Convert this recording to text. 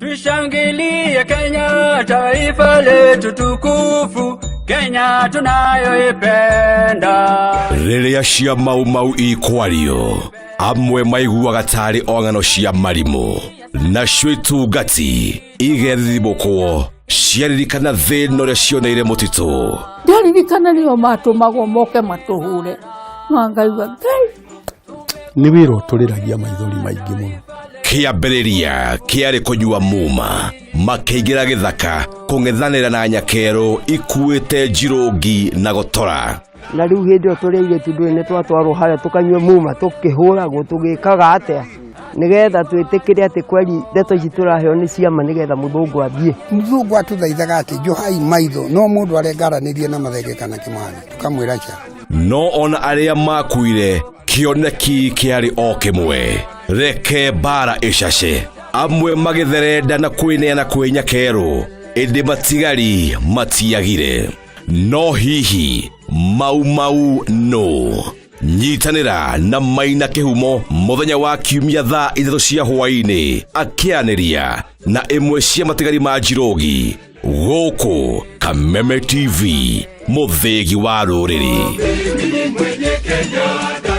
Tushangilie Kenya, taifa letu tukufu, Kenya tunayoipenda. Rĩrĩa cia Mau Mau ikwario, amwe maiguaga tarĩ o ng'ano cia marimũ, nacio itungati igethithimũkwo ciaririkana thĩna ũrĩa cioneire mũtitũ. Ndaririkana nĩo matũmagwo moke matũhure, no ngaigua Ngai. Nĩ wĩra ũtũrĩragia maithori maingĩ mũno. Kĩambĩrĩria kĩarĩ kũnyua muma, makĩingĩra gĩthaka kũng'ethanĩra na nyakerũ ikuĩte njirũngi na gotora. Na rĩu hĩndĩ ĩyo tũrĩ airĩtu, ndũĩ nĩ twatwarwo harĩa tũkanyue muma, tũkĩhũragwo, tũgĩkaga atĩa nĩgetha twĩtĩkĩre atĩ kweri ndeto ici tũraheo nĩ ciama, nĩgetha mũthũngũ athiĩ. Mũthũngũ atũthaithaga atĩ njohai maitho, no mũndũ arengaranĩrie na mathenge kana kĩmani, tũkamwĩra ca. No ona arĩa makuire, kĩoneki kĩarĩ o kĩmwe, reke mbara ĩcace. Amwe magĩtherenda na kwĩneana kwĩ nyakerũ, ĩndĩ matigari matiagire. No hihi Mau Mau no nyitanĩra na Maina Kĩhumo mũthenya wa Kiumia thaa 3 cia hwaĩ-inĩ, akĩanĩria na ĩmwe cia matigari ma Njirũgi gũkũ Kameme TV, mũthĩgi wa rũrĩrĩ. Mimi mwenye Kenya.